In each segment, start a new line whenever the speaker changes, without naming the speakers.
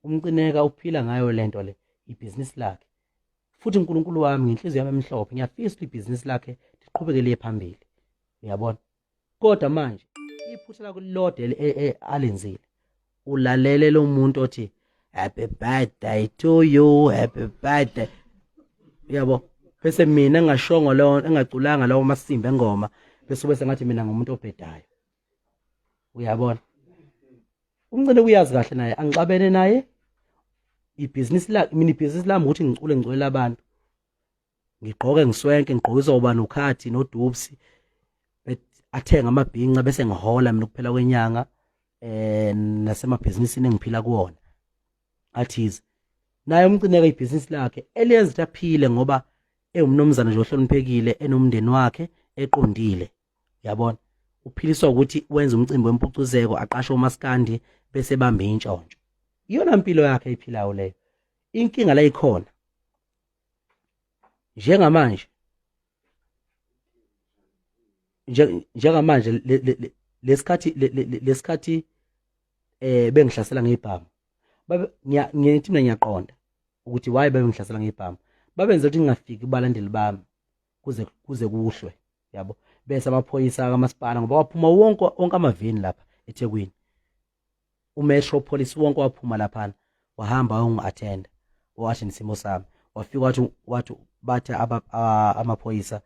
Umcineka uphila ngayo lento le, ibhizinisi lakhe. Futhi uNkulunkulu wami ngenhliziyo yami emhlophe ngiyafisa ukuthi ibhizinisi lakhe liqhubeke liye phambili. Uyabona? Kodwa manje iphutha lakho lilodwa alenzile. Ulalele lo muntu othi happy birthday to you, happy birthday. Uyabo? Bese mina engashongo leyo engaculanga lawo masimba engoma bese bese ngathi mina ngumuntu obhedayo. Uyabona? Umncane uyazi kahle naye angixabene naye. Ibhizinisi la mina ibhizinisi lami ukuthi ngicule ngiculela abantu. Ngigqoke ngiswenke ngigqokiswa ubani ukhathi noDubsi athenga amabhinca bese ngihola mina ukuphela kwenyanga eh nasemabhizinisini engiphila kuwona athize naye umcineka ibhizinisi lakhe eliyenza ukuthi aphile ngoba ewumnumzane nje ohloniphekile enomndeni wakhe eqondile yabona uphiliswa ukuthi wenza umcimbi wempucuzeko aqashe umaskandi bese bambe intshontsho iyona mpilo yakhe ayiphilayo leyo inkinga la ikhona njengamanje njengamanje lesikhathi lesikhathi eh bengihlasela ngebhamu babe ngithi mina ngiyaqonda ukuthi why bebengihlasela ngebhamu babenza ukuthi ngingafiki kubalandeli bami kuze kuze kuhlwe yabo bese amaphoyisa kamasipala ngoba waphuma wonke wonke amaveni lapha eThekwini umetro police wonke waphuma laphana wahamba wayongi-attenda wathi nesimo sami wafika wathi wathi bathi amaphoyisa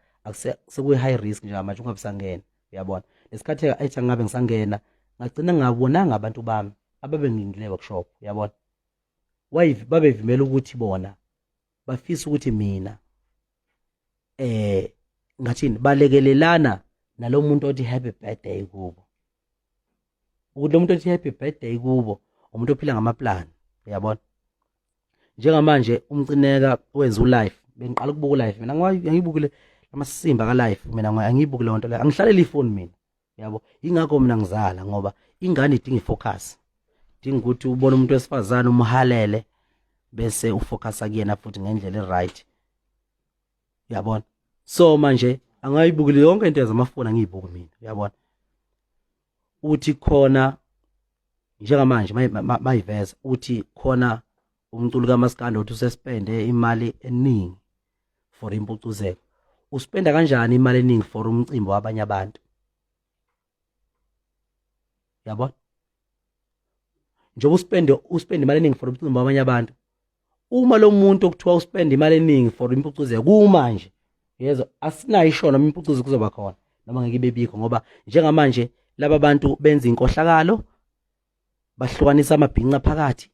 sekuyi-high risk njengamanje ungabe usangena uyabona lesikhathi ethi angabe ngisangena ngagcina ngabonanga abantu bami ababengilindile workshop uyabona babevimela ukuthi bona bafisa ukuthi mina eh ngathini balekelelana nalomuntu othi happy birthday kubo ukuthi lo muntu othi happy birthday kubo umuntu ophila ngamaplan uyabona njengamanje umcineka wenza ulife bengiqala ukubuka ulife mina ngiyibukile amasimba ka life mina angiyibuki leyo nto leyo angihlaleli ifoni mina yabo ingakho mina ngizala ngoba ingane idinga ifocus idinga ukuthi ubone umuntu wesifazane umhalele bese ufocusa kuyena futhi ngendlela e-right uyabona so manje angayibukeli yonke into zamafoni angiyibuki mina uyabona uthi khona njengamanje mayiveza uthi khona umculi kaMaskandi uthi usespende imali eningi for impucuzeko uspenda kanjani imali eningi for umcimbi wabanye abantu yabona njengoba uspende uspende imali eningi for umcimbi wabanye abantu uma lo muntu okuthiwa uspende imali eningi for impucuzeko kumanje yezwa asinayo isho noma impucuzo kuzoba khona noma ngeke ibe bikho ngoba njengamanje laba bantu benza inkohlakalo bahlukanisa amabhinca phakathi.